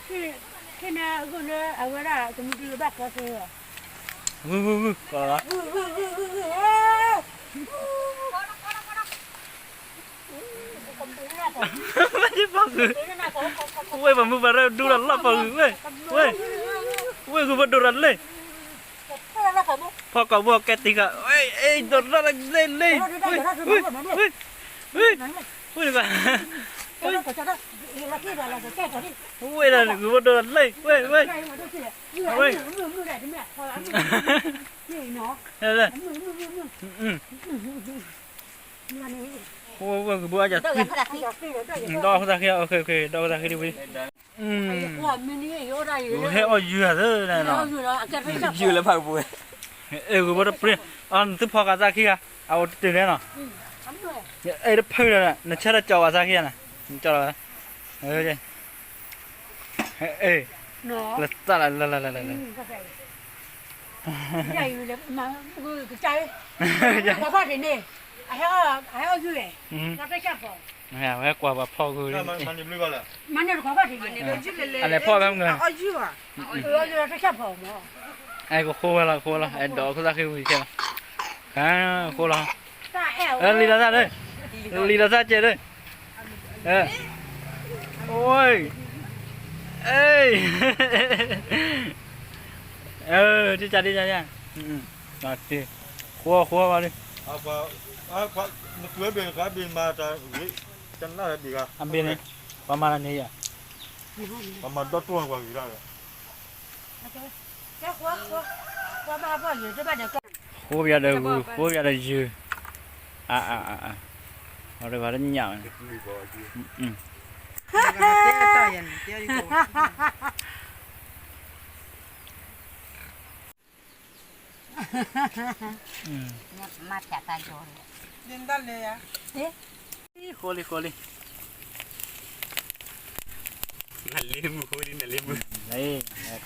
ခဲန့ၣ်အဂီၢ်လၢအဝဲဒၣ်ကမူဒုဘၣ်ကီသ့လီၤ. ဂုၢ်ဂုၢ်ဂုၢ် ကီလီၤ. ဝဲပှၤမုၢ်ပှၤရဲဒူလီၤလီၢ်ပှၤဂုၢ်ဝဲ, ဝဲ, ဝဲဂုၢ်ဘၣ်ဒိရၤလၢ, ဖီကိာ်ဘိကဲတံၢ်ဃာ်, ဒိရၤလၢလၢ, ဝဲ, ဝဲ, ဝဲ, ဝဲ, ဝဲဒၣ်ဂုၢ်ဘၣ်ဒိရၤလၢ, ဝဲ, ဝဲ, ဝဲ, ဝဲ, ဝဲဂုၢ်ဘၣ်အါယၤ, ဒီးဖိသၣ်ဃံ, ဒီးဖိသၣ်ဃံဒ်ဝဲ, ဟဲအီၣ်ယုၢ်သၢ, ယုၢ်လၢဖးကပူၤ, အဲၣ်ဂုၢ်ဘၣ်တပြ့, နသုဖီကၤသၣ်ခံဂၤ, အအိၣ်တတုၤလဲၣ်နီၤ, အဲၣ်တဖုဒီး နဆၢထၢၣ်ကၠီဝဲသၣ်ခံဂၤန့ၣ်, နကၠီလီၤဝဲ, လၢသၣ်လၢလၢလၢလၢလၢ, ကဖးန့ၣ်, အဟဲအီၣ်ယုၢ်, ဒီးတၢ်ဆၣ်ဖီၣ်, ဝဲကွၢ်ပှၤဖီၣ်ဂုၢ်, မၤန့ၢ်တခီဖီၣ်န့ၣ်, အလဲၤဖီၣ်ဖဲမုၢ်, တၢ်ဆၣ်ဖီၣ်မး, အဲကဃိဝဲလီၤ ဃိဝဲလီၤ, အဲၣ်ဒိးခိၣ်သၣ်ဃံဝံၤခဲလီၤ, ဃိလီၤ, လံာ်လီၤသၣ်, လံာ်လီၤသၣ်ကဲးဒီး, အ, အ, တကးဒ်, ဃိဃိဘၣ်လံ, အဘ့ၣ်န့ၣ်, ပှၤမၤတၢ်န့ၣ်ယၤ, ဃိပယၤဒီးဂုၢ်, ဃိပယၤဒီးယုၢ်, အ, အ, အ, အ, အီၤတဂၤတညၣ်န့ၣ်, ဃိလံ ဃိလံ, နလ့မုၢ်ဃိလံ နလ့မုၢ်, ကဝီၤ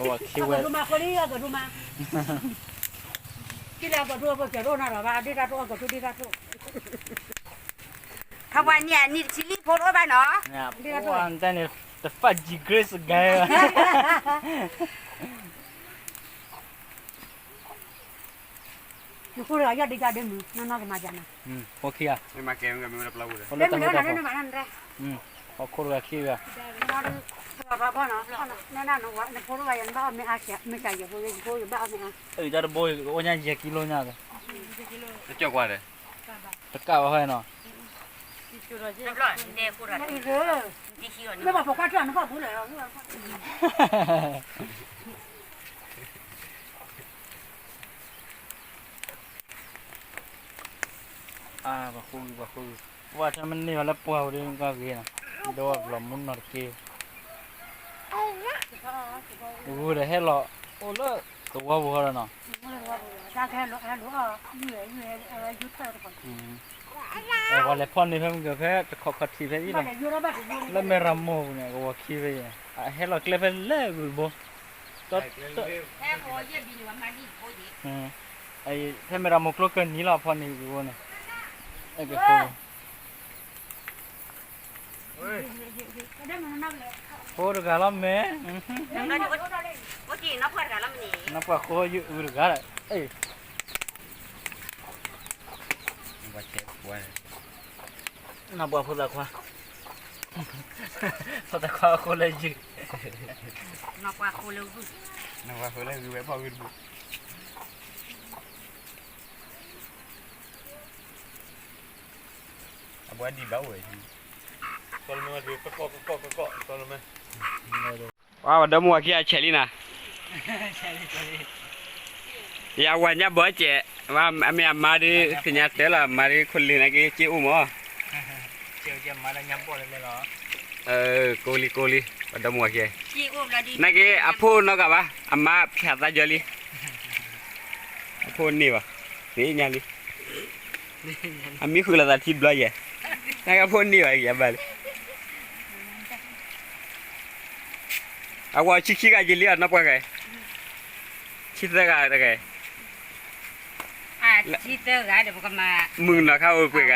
ခံဝဲ, ထီၣ်ပှၤန့ၣ်အနံၣ်တဆံလံဖိတအိၣ်ဘၣ်နီၤ, ဒ့ၣ်တၢ်တိၣ်အီၣ်ကီးထူဒ့ၣ်တၢ်တိၣ်, တဖး G Grace guy နဃိတဂၤယီၢ်ဒ့ကါဒ့မုၢ် နီၢ်နီၢ်ကမၤယၤနၤ, ဃိခံဂၤ, လၢမုၢ်လၢနၤလၢနမၤနၤ, ဟီၣ်ခိၣ်တဂၤခံဂၤ, နဖိတဂၤယၤနဘၣ်အီၣ်မ့ၢ်အါ, မ့ၢ်ကယဲၢ်ဖိယဲၢ်ဖိယဘၣ်အီၣ်မ့ၢ်အါ, အတၢ်တဘိအိၣ်ညါယဲၢ်ကံလိညါ, တကၢ်ဘၣ်ဟီနီၤ, လၢပှၤဖိခွါတၢ်နဘၣ်ဘူးလဲၣ်, အါ ပှၤဃိဂုၢ် ပှၤဃိဂုၢ်, ပှၤတမ့ၢ်န့ၢ်ဘၣ်လၢပှၢ်ပူၤဒီး ကဂ့ၤနီၤ, ဒီးလီၤမူနီၤတက့ၢ်, ဂုၢ်ဒီးဟဲလီၤအိၣ်လၢသဝီပူၤဃီဒီးနီၤ, ပှၤလဲၤဖီၣ်န့ၢ်ဖဲမုၢ်ကဖဲတခီခီထံးဖဲအံၤလီၤ, လၢမဲၢ်ရမိၢ်ပူၤန့ၣ် ကဝီၤခံဖဲအံၤ, အဟဲလီၤကျဲဖဲလဲၣ်ဂုၢ်တဘိ, ဖဲမဲၢ်ရမိၢ်ကျိကၢၢ်နံၤလီၤဖီၣ်န့ၢ်ဂုၢ်ဘိန့ၣ်, အဲက ဖိတဂၤလီၤမဲာ်, နီၢ်ပှၢ်ဃိယုၢ်အုးတဂၤ, နီၢ်ပှၢ်ဖိသၣ်ခွါ, ဖိသၣ်ခွါအဃိလၢယုၢ်, နီၢ်ပှၢ်ဃိလၢဂုၢ်, နီၢ်ပှၢ်ဃိလၢဂုၢ်ဝဲဖီၣ်ဂုၢ်တဘိ အပှၤဒံးဘၣ်အိၣ်ဝဲ, ပှၤဒီမါဝၤခံဂၤဆဲးလံနၤ, ယဝၤညါဘီစဲး, အမ့ၢ်အမါဒ်သ့ၣ်ညါတၢ်လီၤ, မါဒ်ခိၣ်လ့ၤနာ်က့ က့အိၣ်မး, ကိးလံကိးလံ, ပှၤဒီမါဝၤခံဂၤ, နာ်က့အဖိနီတဂၤဘၣ်, အမါဖၠးသးယီၤလံ, အဖိန့ၢ်ဘၣ်, သ့ၣ်ညါလံ အမံဃုာ်လိာ်သးထံဘျီယဲၢ်, နကဖိန့ၢ်ဘၣ်ယဲၢ်ဘၣ်လံ, အဝဲဆံခံဂၤယံာ်လံအနီၢ်ပှၢ်ဂၤ, ဆံသၢဂၤတဂၤ, မုၢ်နီၢ်ခါအိၣ်ပှဲၤဂၤ,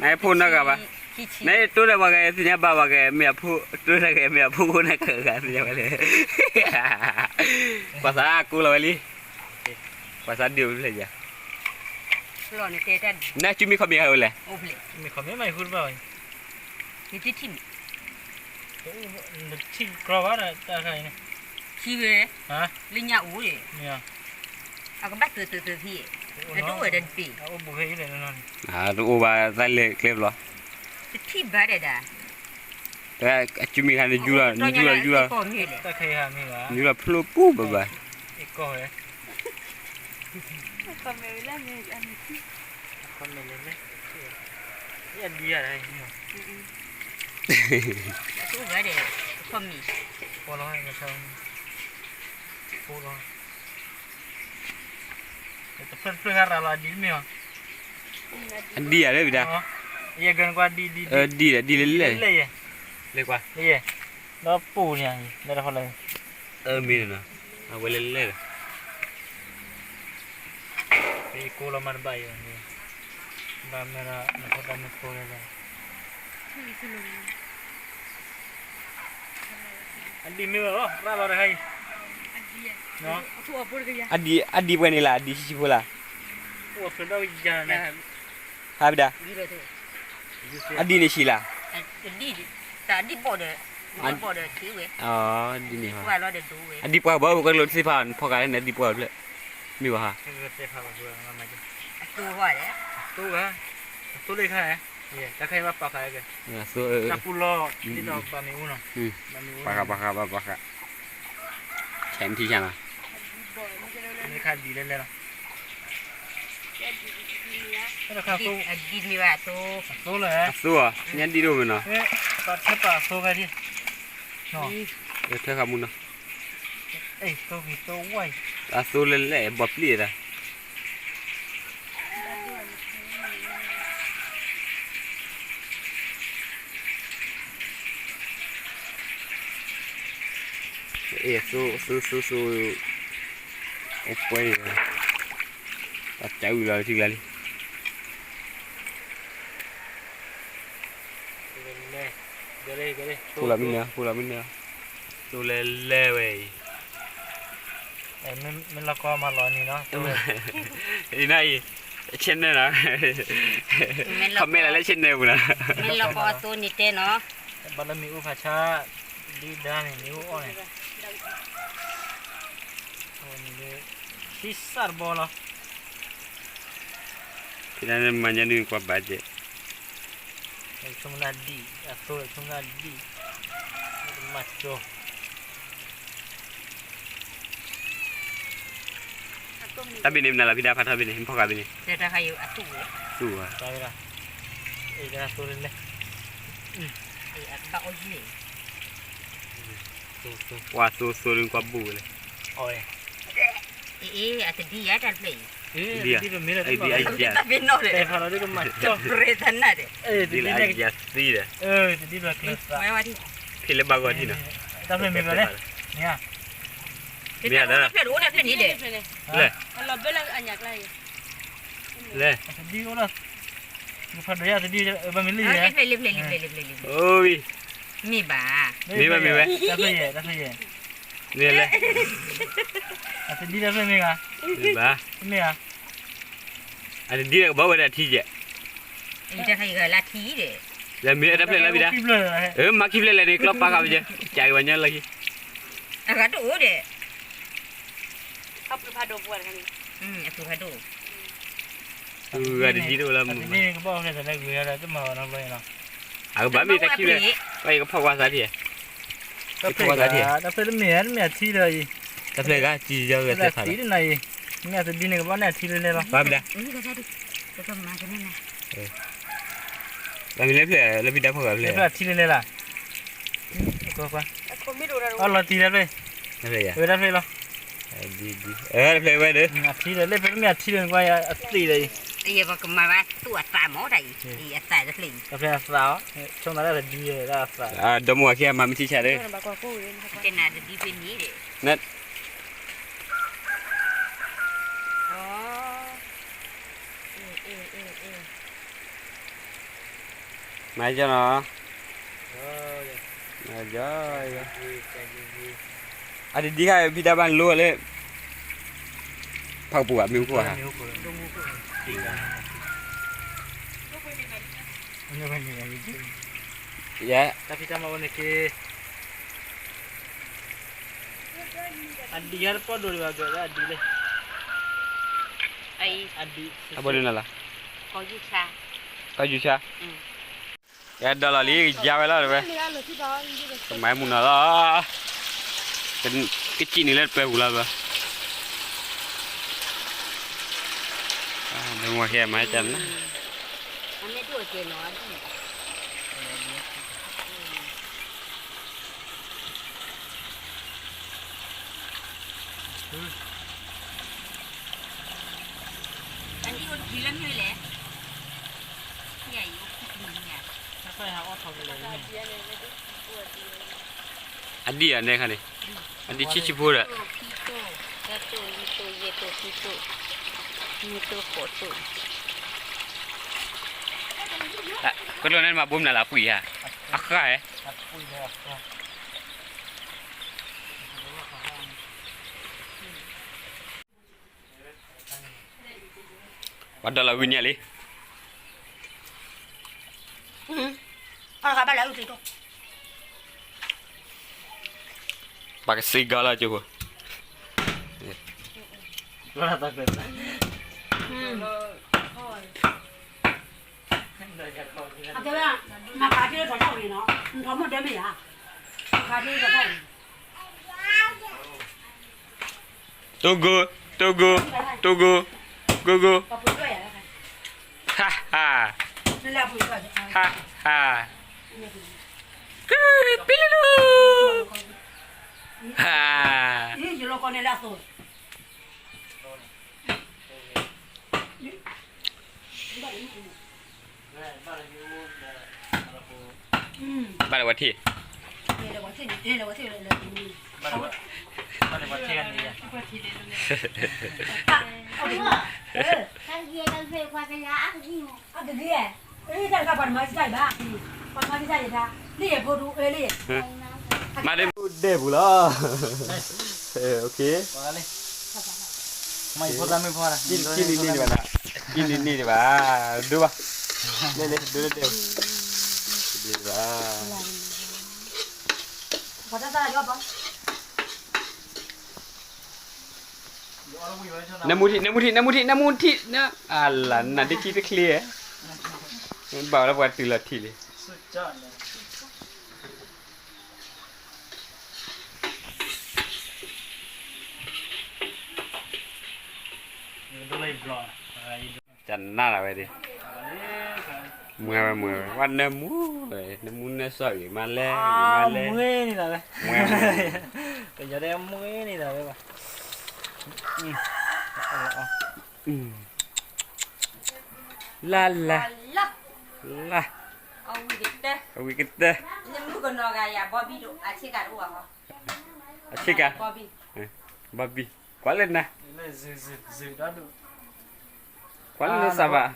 နဖိနီတဂၤဘၣ်, နတိၢ်ဒီးပှၤဂၤသ့ၣ်ညါဘၣ်ပှၤဂၤမ့ၢ်အဖိ, တိၢ်တၢ်ဂၤမ့ၢ်အဖိဖိနၤကဂၤသ့ၣ်ညါဘၣ်လဲၣ်. ပှၤသးကိးလီၤဝဲလံ, ပှၤသးဒုးဖျဲၣ်ယၤ, နစုမ့ၢ်ခီမ့ၢ်ဟဲအိၣ်လဲၣ်, ထံဝဲ, လၢညါအိၣ်, အကဘၣ်တၢၢ်တၢၢ်တၢၢ်ဖံ, အတအိၣ်ဝဲဒီးတဘ့ၣ်, တအိၣ်ဘၣ်သးလဲၤကျဲဘျီ, တထံၣ်ဘၣ်ဒဲးဒၣ်, အစုမ့ၢ်ခါန့ၣ် ယူၤလီၤ, ယူၤလီၤ, ယူၤလီၤဖျိပူၤဘၣ်ဘၣ်, တဖျၢၣ်တဖျၢၣ်ဟဲရၤလီၤအဒံးတမ့ၢ်ဘၣ်, အဒံးဧါလၢဝံၤဒၣ်, ဒံးဒံးလဲၣ်လဲၣ်, လၢပူၤန့ၣ်, လၢတခီလၢ, မ့ၢ်နီၤ, အဝဲလဲၣ်လဲၣ်ဒီး, ယကိးလီၤမၤတဘၣ်အံၤ, ဘၣ်မ့ၢ်ဒီးနဖိတၢ်မ့ၢ်ဖိလဲၣ်လဲၣ် အဒံးမ့ၢ်ဝဲလီၤ ရၣ်လီၤတခါအံၤ, အဒံး, အဒံးပှဲၤန့ၣ်လၢ အဒံးဆံးဆံးဖိလၢ, ဟးပဒၣ်, အဒံးန့ၣ်ဆံးလၢ, ဒ်န့ၣ်, အဒံးပှဲၤဘၣ် ပှၤကလိာ်သ့ၣ်တဖၣ် နဖီၣ်ဃာ်န့ၣ် အဒံးပှဲၤဖျၢၣ်, မ့ၢ်ဘၣ်ဟါ, အသိလၢခါ, တၢ်ပူၤလီၤ, ဒ်သိးဘၣ်မ့ၣ်အူနီၤ, ပှၤဃးပှၤဃးပှၤဃး, ဆဲးမထံဆါနီၤ, မ့ၢ်ခါဒံးလဲၣ်လဲၣ်လီၤ, အသိဧါ, ညါဒံးဒိၣ်မ့ၢ်နီၤ, ပှၤထၢပာ်အသိခါဒံး, ထၢခါမူနီၤ, အသိလဲၣ်လဲၣ် ဘီပျံၢ်ဒၣ် အ့ၣ် အသိ အသိ သိ သိ အိၣ်ပှဲၤ, ပှၤကးဝံၤလီၤထံကျါလံ, ဖူလီၤမ့ၢ်န့ၣ်, ဖူလီၤမ့ၢ်န့ၣ်, သိလဲၣ်လဲၣ်ဝဲအံၤ, မ့ၢ်လီၤကီမၤလီၤန့ၣ်နီၤ, အံၤနီၤအံၤ, channel နီၤ, comment လၢ channel ပူၤနီၤ, မ့ၢ်လီၤကီအသိန့ၣ်တဲနီၤ, ဘၣ်လၢမ့ၣ်အူဖးဆါ, ဒ်ဒါန့ၣ် မ့ၣ်အူအီၣ်န့ၣ်, ထံစၢ်တဘီလီၤ, ဖဲဒၣ်မၤညါနုာ်ကွၢ်ဘၣ်ကဲး, ဆိကမိၣ်ဒံး, အသိဆိကမိၣ်ဒံး, မၤကၠီ တၢ်ဘ့ၣ်န့ၣ်မနုၤလီၤ ဖံဒၣ်ဖးထီဘ့ၣ်န့ၣ် မဖီၣ်ဃာ်ဘ့ၣ်န့ၣ်, သူၣ်ဝဲ, ကွၢ်သိသိကွၢ်ဘူၣ်ဝဲလဲၣ်, အတဒံယၤတၢ်တဖျၢၣ်အံၤ, ဒံယၤ, ဒံယၤသံဒီး, ဖံးလၢဘၣ်ဂီၤထံနီၤ, မ့ၢ်ဒီး, လဲၣ်, အိၣ်ဝံၤ, မ့ၢ်ဘၣ်, မ့ၢ်ဘၣ်မ့ၢ်ဝဲ, မ့ၢ်လဲၣ်, မ့ၢ်ဘၣ်, အတဒံဒီးကဘၣ်ဝဲဒၣ်ထံယဲၢ်, လၢမ့ၢ်တၢ်ဖျၢၣ်လၢဘံဒၣ်, မၤခံဖျၢၣ်လဲၣ်န့ၣ် ကျီပာ်ဃာ်ပယဲ, ကးက့ၤပှၤညီလၢခံ, အဂၤတအိၣ်ဒီး, အဂၤတဒံတအိၣ်လၢမုၢ်, အကဘၣ်မ့ၢ်တၢ်ခံဖျၢၣ်, ယကဖီၣ်ကွၢ်သးထံၣ်, တၢ်ဖျၢၣ်ဂၤကံယီၤဂဲၤသ့ၣ်ဖးလီၤ, မ့ၢ်အတဒံန့ၣ် ကဘၣ်န့ၢ်အထံလၢလဲၣ်လီၤ, ဘၣ်မနုၤလဲၣ်, ဘၣ်မနုၤလဲၣ်ဖျၢၣ်, လၢဖံဒၣ်ဖီၣ်ဂၤဖျၢၣ်, လၢဖံဒၣ်ဖီၣ်ဂၤဖျၢၣ်, အီလီၤတံၢ်လၢဖျၢၣ်, ဝဲဒၣ်ဖျၢၣ်လီၤ, အထံလၢလဲၣ်, ဖဲမ့ၢ်အထံလၢနကွၢ်အသ့ၣ်ဒီးအံၤ, အံၤပကမၤဘၣ်သူၣ်အသးမ့ၢ်တၢ်အံၤ, အံၤအသးတဖျၢၣ်အံၤ, တဖျၢၣ်အသးအီၤ, ဆိကမိၣ်တၢ်တဒံဝဲဒၣ်အသး, ဒီမါဝၤခံဂၤမၤမ့ၢ်ထံဆါဒီး, တနၤတဒံဖဲန့ၣ်ဒီး, န, အ့ၣ်, အ့ၣ်, အ့ၣ်, အ့ၣ် မၤကၠီနီၤ, အတဒံခါဖံတၢ်ဘၣ်လိလၢ ဖးကပူၤဘၣ်မ့ၢ်ခိၣ်ဧါ, ယဲ, အဒံးဟဲတပီၢ်ဒိၣ်ဒံးဘၣ်ဂ့ၤလၢအဒံးလၢ, အဘၣ်ဒိၣ်နၤလီၤ, ကီယူၤဆါ, ကီယူၤဆါ, ယအဲၣ်ဒိးလီၤလံ ကယါဝဲလီၤတဝဲ, ကမၤမုၢ်နီၤလီၤ, ကစံးန့ၣ်လၢတပၢၤပူၤလီၤဘၣ်, ဒမီၢ်ဟဲမၤကၠီနီၤ အဒံၣ်အနဲခါန့ၣ်, အဒံၣ်ဆံးဆံးဖိဒီး, ကလိာ်န့ၣ်မၤဘိမနုၤလၢအပှံၤဧါ, အဃၢ်ဧါ ပှၤဒီးလီၤဝံၤညါလံ, ပှၤကစံးကီးလီၤကၠိဖိ, မၤခးထံလၢထီၣ်ထီၣ်ဝံၤနီၤ, နထီၣ်မိၢ်ဒဲမ့ၢ်ဧါ, မၤခးထံလၢထီၣ်ထီၣ်ဝံၤ တိၢ်ကိၢ်, တိၢ်ကိၢ်, တိၢ်ကိၢ်, တိၢ်ကိၢ်, ကိၢ်ကိၢ်, ဟါဟါ, ဟါဟါ, ပံလူလူ, ဟါ ဘၣ်လၢဝဲထံၣ်, မၤလၢဒဲပူၤလီၤ, ကံၣ်န့ၢ်န့ၢ်ဒံးဘၣ်, ကံၣ်န့ၢ်န့ၢ်ဒံးဘၣ်, ဒိဘၣ်, လဲၤလဲၤ ဒိလၢဒဲပူၤ, ဒိဘၣ် နမူထံၣ် နမူထံၣ် နမူထံၣ် နမူထံၣ် အလၤနၤဒ့ခံတချ့, ဘၣ်ဝဲလၢပှၤတုၤလီၤထံၣ်လံ, တနၢ်လီၤဝဲဒၣ်, မွဲဝဲမွဲဝဲ ဝဲနၢမူ, နမူနၢစီၤဂ့ၤမးလဲၣ်, မွဲန့ၣ်လီၤဝဲ, မွဲ, ကယီၤဒဲမွဲန့ၣ်လီၤဝဲ, လၢ်လၢ်, လၢ်, အဝံၣ်ကတၢၢ်, အဆ့ကၤ, ဘီဘံၣ်, ကွၢ်လၢနၤ, ကွၢ်လၢနစၢ်ဘၣ်,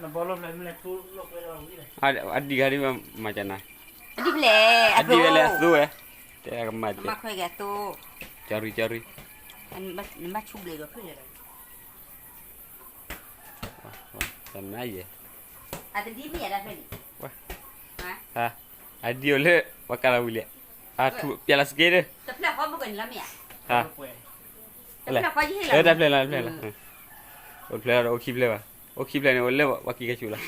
အဒံၣ်ဂၤဒ်မၤကနၤ, အဒံၣ်ဖျဲၣ်, အဒံၣ်ဝဲလၢအသိဝဲ, တဲကမၤ, ကၠီရံၣ် ကၠီရံၣ်, နဘၣ်ဆူၣ်ဘျဲးဒီးဖျၢၣ်လၢၤဒီး, တနၤယဲ, အဒံၣ်အိၣ်လၢ ပှၤကးလီၤဝံၤလဲၣ်, အထူၣ်ပျဲလီၤစက့ဒီး, တဖျၢၣ်လီၤ, တဖျၢၣ်လီၤ, အိၣ်တဖျၢၣ်ဒီးအိၣ်ခံဖျၢၣ်ဘၣ်, အိၣ်ခံဖျၢၣ်န့ၣ် အိၣ်လၢပှၤက့ၤကဆူၣ်လီၤ